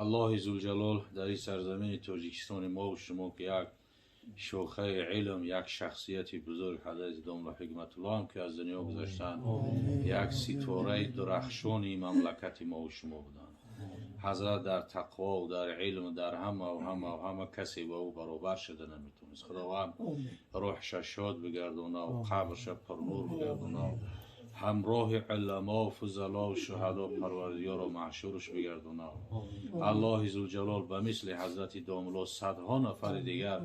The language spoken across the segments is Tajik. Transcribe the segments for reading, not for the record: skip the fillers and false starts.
Аллоҳи Зулҷалол дар ин сарзамини Тоҷикистони мо шумо ки як шохаи илм, як шахсияти бузург ҳазрати домла Ҳикматулло ҳам ки аз дунё гузаштанд, як ситораи дурахшони мамлакати мо шумо буданд. Ҳазрат дар тақво, дар илм, дар ҳама ҳама ҳама касе ба ӯ баробар шуда наметавонист. Худованд рӯҳша шод бигардонав, қабрша пурнур бигардонав, ҳамроҳи уламо, фузало, шуҳадо Парвардигоро маҳшурш бигардонав. Аллоҳи Зулҷалол ба мисли ҳазрати домло садҳо нафари дигар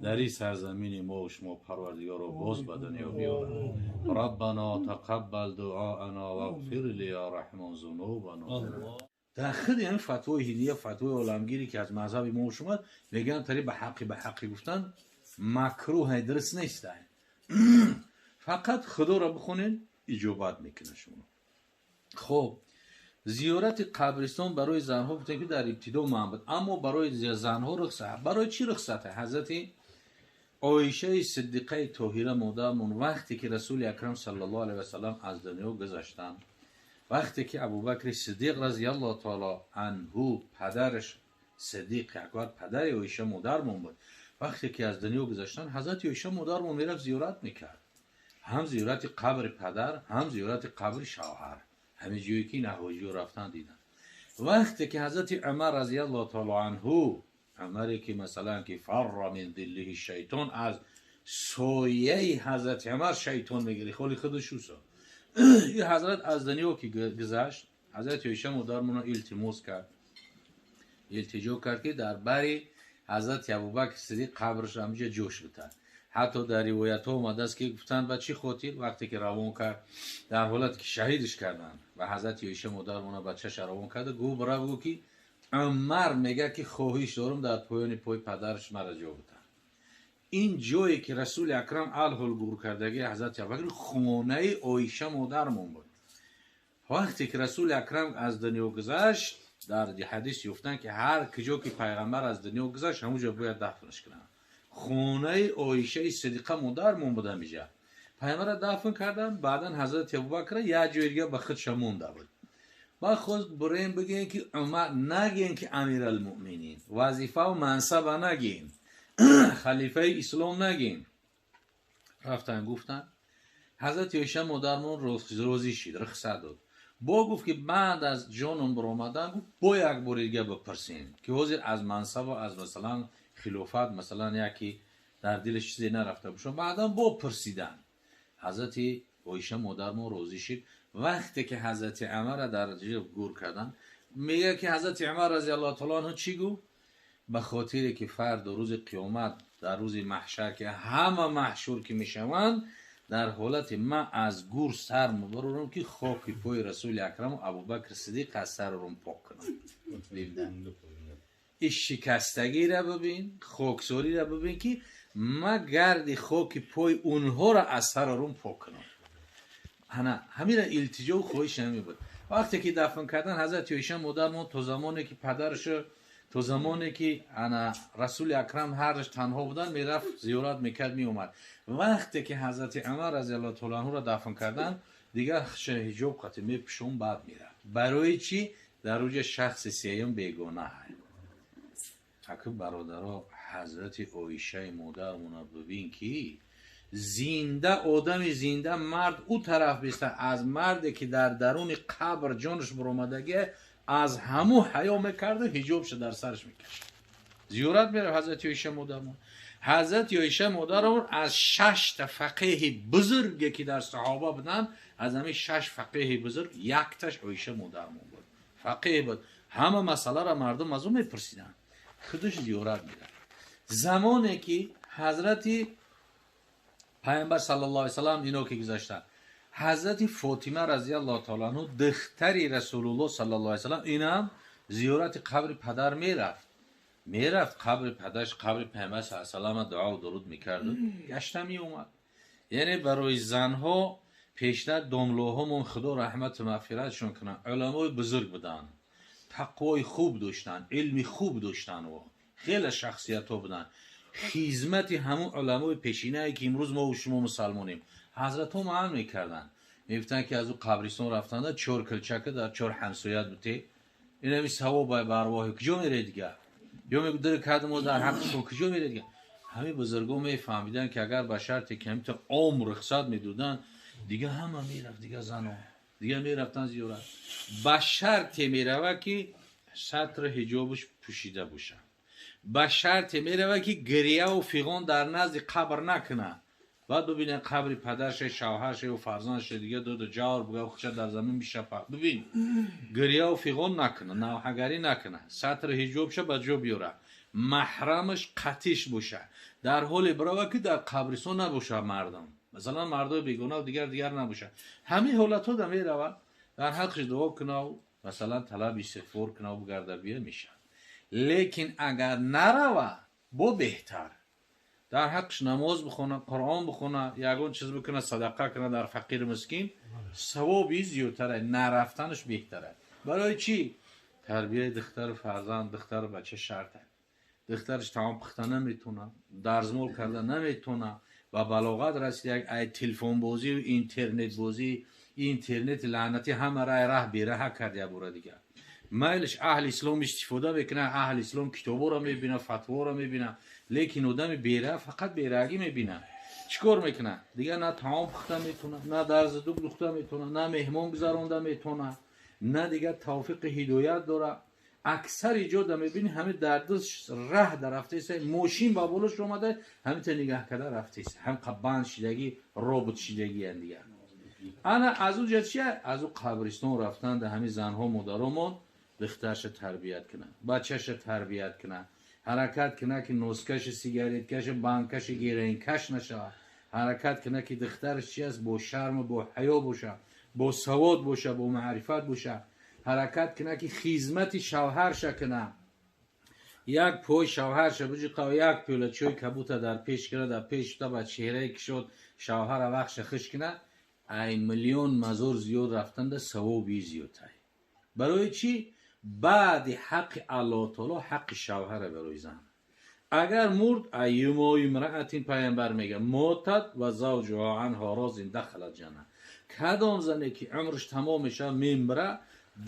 дар ин сарзамини мо шумо Парвардигоро боз ба дунё биёрад. Раббано тақаббал дуоана вағфир ли я раҳмон зунубана. Дар худи ҳамин фатвои ҳиндия, фатвои оламгире ки аз мазҳаби мо шумад, мегӯянд тари ба ҳаққи гуфтан макрӯҳ, дуруст нест. Фақат Худоро бихонед, иҷобат мекунад шумо. Хоб, зиёрати қабристон барои занҳо гуфтем, ки дар ибтидо манъ буд, аммо барои занҳо рухсат. Барои чӣ рухсат? Ҳазрати Оишаи Сиддиқаи Тоҳира модармон, вақте ки Расули Акрам саллаллоҳу алайҳи васаллам аз дунё гузаштанд, вақте ки Абубакри Сиддиқ разияллоҳу таоло анҳу, падараш Сиддиқи Акбар, падари Оиша модармон буд, вақте ки аз дунё гузаштанд, ҳазрати Оиша модармон мерафт, зиёрат мекард, ҳам зиёрати қабри падар, ҳам зиёрати қабри шавҳар, ҳамин ҷое ки наҳоҷиё рафтан дидан. Вақте ки ҳазрати Умар разияллоҳу таоло анҳу, Умаре ки масалан ки фарра мин зиллиҳи шайтон, аз сояи ҳазрати Умар шайтон мегири холи худаш усо, ин ҳазрат аз дунё ки гузашт, ҳазрати Оиша модармона илтимос кард, илтиҷо кард, ки дар бари ҳазрати Абубакр Сиддиқ қабраш ҳамҷа ҷош битад. Ҳатто дар ривоятҳо омадааст, ки гуфтанд, ба чӣ хотир? Вақте ки равон кард, дар ҳолате ки шаҳидш карданд, ва ҳазрати Оиша модармона бачаша равон карда гуфт: «Бирав, гӯ, ки Умар мега, ки хоҳиш дорам, дар поёни пои падараш мара ҷо битад». Ин ҷое ки Расули Акрам алҳол гур кардагии ҳазрати Абубакр, хонаи Оиша модармон буд. Вақте ки Расули Акрам аз дунё гузашт, дар ҳадис ёфтанд, ки ҳар куҷо ки пайғамбар аз дунё гузашт, ҳамон ҷо бояд дафнш кунанд. Хонаи Оишаи Сидиқа модармон буда, ҳамиҷа пайғамбарро дафн карданд. Баъдан ҳазрати Абубакра як ҷои дига ба худша монда буд. Баъд хост бурем, бигӯем, ки Умар нагӯем, ки Амиралмуъминин, вазифаву мансаба нагӯем, халифаи ислом нагӯем. Рафтан, гуфтанд, ҳазрати Оиша модармон розӣ шид, рухсат дод. Бо гуфт, ки баъд аз ҷоном баромадан, гуфт, бо як бори дига бипурсем, ки ҳозир аз мансабу аз масалан хилофат масалан яке дар дилаш чизе нарафта бошад. Баъдан бо пурсидан, ҳазрати Оиша модармон розӣ шид. Вақте ки ҳазрати Умарра дар гур карданд, мегӯяд, ки ҳазрати Умар разиаллоҳу таоло анҳу чӣ гуфт? Ба хотире ки фардо рӯзи қиёмат, дар рӯзи маҳшар, ки ҳама маҳшур ки мешаванд, дар ҳолати ман аз гур сар мебарорам, ки хоки пои Расули Акраму Абубакр Сидиқ аз саррум пок кунам. Ин шикастагиро бибин, хоксориро бибин, ки ма гарди хоки пои онҳоро аз саррум пок кунам. Ана ҳамира илтиҷоу хоҳиш ҳамин буд. Вақте ки дафн кардан, ҳазрати Оиша модармон то замоне ки падарашо, то замоне ки ана Расули Акрам ҳардаш танҳо буданд, мерафт, зиёрат мекард, меомад. Вақте ки ҳазрати Умар разиаллоҳу таоло анҳуро дафн карданд, дигар ҳиҷоб қати мепӯшон, баъд мерафт. Барои чӣ? Дар уҷа шахси сеюм бегона. Аки бародаро, ҳазрати Оишаи модармона бибин, ки зинда, одами зинда, мард ӯ тараф биста, аз марде ки дар даруни қабр ҷонаш баромадагия, аз ҳаму ҳаё мекарду ҳиҷобша дар сараш мекашид, зиёрат мерав. Ҳазрати Оиша модармон, ҳазрати Оиша модарамон аз шашта фақеҳи бузурге ки дар саҳоба буданд, аз ҳамин шаш фақеҳи бузург якташ Оиша модармон буд. Фақеҳ буд, ҳама масъаларо мардум аз ӯ мепурсиданд, худаш зиёрат мекард. Замоне ки ҳазрати Пайғамбар саллаллоҳу алайҳи васаллам ино ки гузаштанд, ҳазрати Фотима разиаллоҳу таоло анҳу, духтари Расулуллоҳ саллаллоҳу алайҳи васаллам, инам зиёрати қабри падар мерафт, қабри падарш, қабри Пайғамбар саллаллоҳу салама дуову дуруд мекарду гашта меомад. Яъне барои занҳо пештар домлоҳомон, Худо раҳмату мағфиратшон кунанд, уламои бузург буданд, тақвои хуб доштанд, илми хуб доштанд, хеле шахсиятҳо буданд. Хизмати ҳамун уламои пешинае ки имрӯз мо шумо мусалмонем, ҳазратҳо маън мекарданд, мегуфтанд, ки аз ӯ қабристон рафтанда чор килчака дар чор ҳамсоят буте. Ин ҳами савоб ба арвоҳи куҷо мере дига? Ё мегӯ дир кардам мо дар ҳаққашон куҷо мере дига? Ҳамин бузургон мефаҳмиданд, ки агар ба шарте ки ҳамин ом рухсат медоданд, дига ҳама мерафт, дига занон дига мерафтан зиёрат. Ба шарте мерава, ки сатри ҳиҷобаш пӯшида бошад. Ба шарте мерава, ки гирьяву фиғон дар назди қабр накунад. Баъд бибинед қабри падарше, шавҳарше ё фарзандше дига доду ҷавр буга, худша дар замин бишапа. Бибин, гирьяву фиғон накуна, навҳагарӣ накуна, сатри ҳиҷобша ба ҷо биёра, маҳрамаш қатиш боша. Дар ҳоле бирава, ки дар қабристон набошад мардум, масалан мардои бегона дигар дигар набошад. Ҳамин ҳолатҳо да мерава, дар ҳаққиш дуо кунав, масалан талаби истиғфор кунав, бигарда бия мешавад. Лекин агар нарава, бо беҳтар дар ҳаққиш намоз бихона, Қуръон бихона, ягон чиз бикуна, садақа куна дар фақиру мискин, савоби зиёдтара, нарафтанаш беҳтара. Барои чӣ? Тарбияи духтару фарзанд, духтару бача шарта. Духтараш таом пухта наметона, дарзмол карда наметона, ба балоғат расида, ай телефонбозию интернетбозӣ, интернети лаънатӣ ҳамаро ай раҳ бераҳа кард. Як бора дигар майлиш аҳли ислом истифода мекунад, аҳли ислом китоборо мебинад, фатворо мебинад, лекин одами бераҳ фақат бераҳагӣ мебинад. Чӣ кор мекунад? Дигар на таом пухта метавонад, на дарзи дуг духта метавонад, на меҳмон гузаронда метавонад, на дигар тавфиқи ҳидоят дорад. Аксари ҷода мебинӣ, ҳами дар даст раҳ да рафтеса, мошин ба болош омада, ҳамита нигаҳ карда рафтеса, ҳам банд шидагӣ, робот шидагиян дигар. Ана аз он ҷа чия? Аз ӯ қабристон рафтан да ҳамин занҳо, модаромон духтарша тарбият кунад, бачаша тарбият кунад, ҳаракат кунад, ки носкаши, сигареткаши, банкаши героинкаш нашавад. Ҳаракат кунад, ки духтараш чи аст, бо шарму бо ҳаё бошад, бо савод бошад, бо маърифат бошад. Ҳаракат кунад, ки хизмати шавҳарша кунад. Як пой шавҳарша биҷиқа, як пиёла чой кабута дар пеш кунад, дар пеш шуда ба чеҳраи кишод шавҳара вақтша хиш кунад. Ай миллион мазор зиёд рафтанда савоби зиёдтай. Барои чӣ? Баъди ҳаққи Аллоҳ таоло ҳаққи шавҳара барои зан. Агар мурд, أيما امرأة, пайғамбар мега, ماتت وزوجها عنها راض دخلت الجنة. Кадом зане ки умрш тамом мешавад, мемира,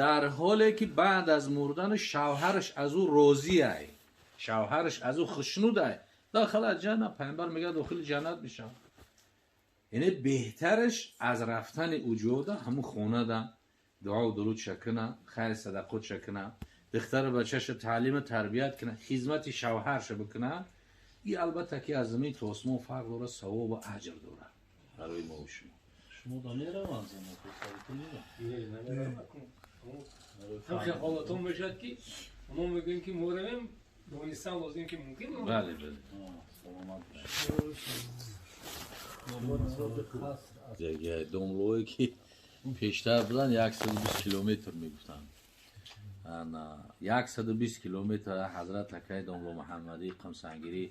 дар ҳоле ки баъд аз мурдани шавҳараш аз ӯ розиай, шавҳараш аз ӯ хушнудай, دخلت الجنة, пайғамбар мега, дохили ҷаннат мешавад. Яъне беҳтараш аз рафтани уҷода ҳамун хонада дуо дурудша куна, хайр садақотша куна, духтару бачаша таълиму тарбият куна, хизмати шавҳарша бикуна. И албатта ки аз замин то осмон фарқ дорад, савобу аҷр дорад барои мо шумо. Шумо да мераванд занҳо? Ҳамхел ҳолатҳо мешавад, ки оно мегӯем, ки мо равем, донистан лозим, ки мумкин. Бале, бале. Саломат. Домлое ки пештар буданд, 120 километр мегуфтанд, 120 километр. Ҳазрат акаи домло Муҳаммадӣ Қамсангирӣ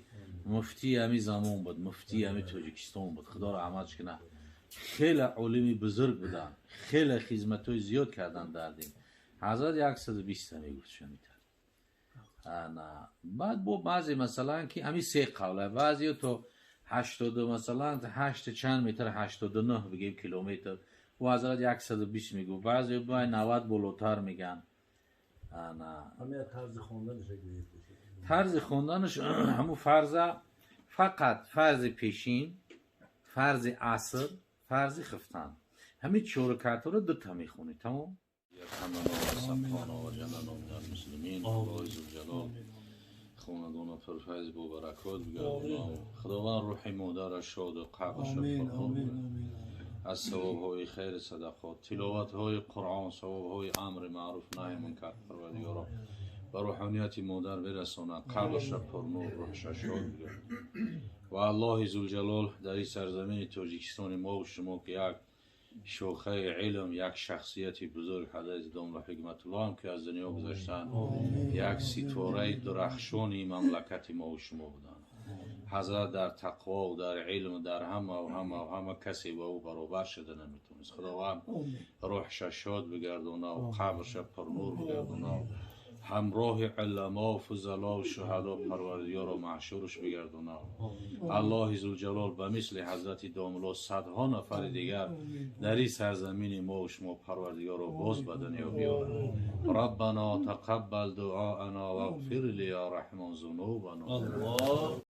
муфтии ҳами замон буд, муфтии ҳами Тоҷикистон буд, Худо раҳматш кунад. Хеле олими бузург буданд, хеле хизматҳои зиёд карданд дар дин. Ҳазрат 120 мегуфт шамитар. Баъд бо баъзе, масалан, ки ҳамин се қавла, баъзеё то 80, масалан, ҳашта чанд метр, 89 бигем километр, ӯ ҳазрат 120 мегуфт, баъзеё бай 90 болотар меган. Тарзи хонданаш ҳамун фарза, фақат фарзи пешин, фарзи аср, фарзи хифтан, ҳамин чор ракатҳоро дута мехонӣ, тамом. Хонадона пурфайз, бо баракот бигардонам. Худованд рӯҳи модараш шоду қабрша пурнур, аз савобҳои хайри садақот, тиловатҳои Қуръон, савобҳои амри маъруф, наҳи мункар Парвардигоро ба рӯҳонияти модар бирасонад, қабрша пурнур, рӯҳша шод бигардонад. Ва Аллоҳи зулҷалол дар ин сарзамини Тоҷикистони мову шумо, ки як шохаи илм, як шахсияти бузург, ҳазрати домла Ҳикматулло ҳам ки аз дунё гузаштанд, як ситораи дурахшони мамлакати мову шумо буданд. Ҳазрат дар тақво, дар илм, дар ҳамаву ҳамаву ҳама касе ба ӯ баробар шуда наметавонист. Худованд рӯҳша шод бигардонав, қабрша пурнур бигардонав, ҳамроҳи уламо, фузало, шуҳадо Парвардигоро маҳшурш бигардонав. Аллоҳи зулҷалол ба мисли ҳазрати домло садҳо нафари дигар дар ин сарзамини мо шумо Парвардигоро боз ба дунё биёрад. ربنا تقبل دعاءنا واغفر لي يا رحمن ذنوبنا. الله.